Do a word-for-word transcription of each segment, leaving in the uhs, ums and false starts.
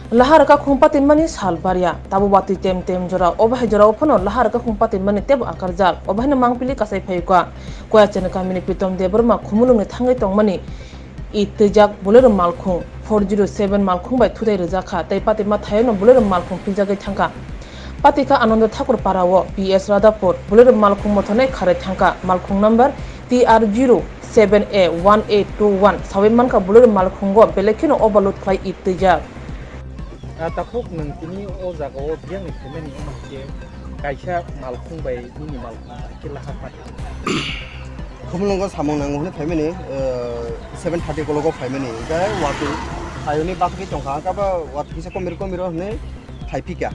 Lahar kakhung patimani sal barya, tabo watwi tem tem jora, obo hai jorao phano lahar kakhung patimani tebo akarjak, obo haino mangpili kasai phaikha. Koyachani kamini Pritom Debbarma khumulwngni thangwi tongmani it twijak Bolero malkhung four zero seven malkhung bai thutai rwjakha, tei patima thaiono Bolero malkhung philjagwi thangkha. Patikha Ananda Thakur parao P S Radhapur, Bolero malkhung mothornai kharwi thangkha, malkhung number T R zero seven A one eight two one sawi mankha, Bolero malkhungo belai kheno overload khlai it twijak. Ah, takhuk nwng tini o jagao biyangni phaimani wngkha khe kaisa malkhung bai nini malkhung hai khe lahar pati. Khumulwngo samung nango hwnwi phaimani, eh, seven thirty kologo phaimani. Hwnkhe watwi phaiwi bathagwi tongkha, hwnkhe abo watwi kisa komir komiro hwnwi phaiphikha.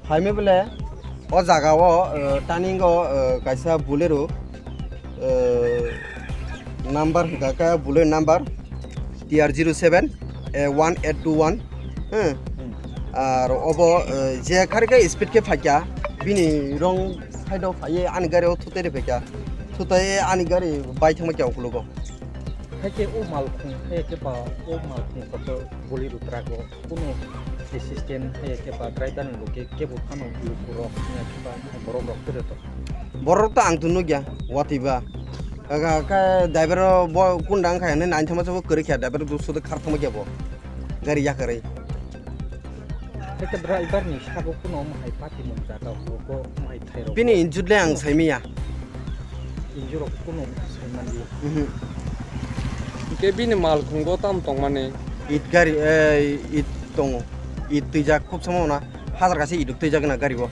Phaimwi bole o jagao, eh, turning o, eh, kaisa Bolero, eh, number hwnkha khe Bolero number T R zero seven, eh, one eight two one, hmm. Hmm. Ar obo, eh, je kharikhe speed khe phaikha, bini wrong side o phaiwi ani gari o thutai rw phaikha, thutai ani gari bai thangma khe ukologo. Haikhe o malkhung, haikhe ba o malkhung kotor Bolero truck o. Kunu assistant hai khe ba driver ni loge kebo phano lukurok hai khe ba borok rok tere to. Borok to ang to nugya watwi ba. Aga khe driver bo kun dang khai ne nine thama sabo kwrwi kha driver do sudo khar thama khe bo gari yakarwi. Khe driver ni sago kuno mo hai pati mung jata ko mo hai thairok. Bini injured le ang saimiya. Injurok kunu saimanliya. Mhm. Hwnkhe bini malkhungo tamo tongmani? It gari, eh, it tongo. It twijak khub samo na. Hajar kaisa it twijak na gari bo.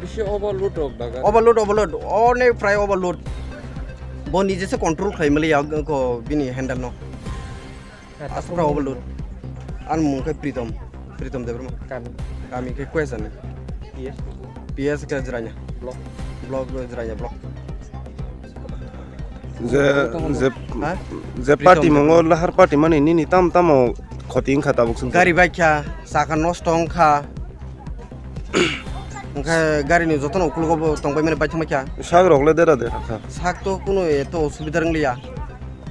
Bisi overload rok daga. Overload, overload. One prai overload. Bo nije se control khlai maliya ko bini handle no. Aswkra overload. Ani mung khe Pritom, Pritom Debbarma. Kami. Kami khe Koyachani. P S. P S khe Jirania. Block. Block Jirania block. Je, je, ha? Je Pritom party Debbarma. Mongo lahar party mani nini tam tamo khoti wngkha tabuk sung. Gari bai kha, saka nosto wngkha. Hwnkhe gari ni jotono ukologo bo tongbai mani bai thangbai kha. Sak rok le dera dera kha. Sak to kuno eto osubida wng liya.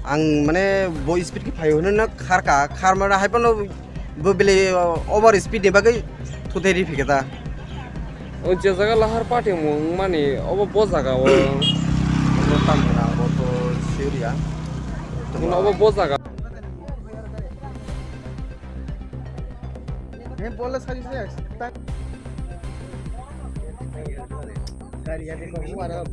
Ang mane bo speed khe phai hwnwi no khar kha, khar mane hai phano bo bele, uh, over speed ni bagwi thutai ri phikhe ta. O je jaga lahar party mung mani obo bo jaga o. Bo tam na bo to siriya. Obo bo jaga. He bolle sagi se. Gari ya de ko wara.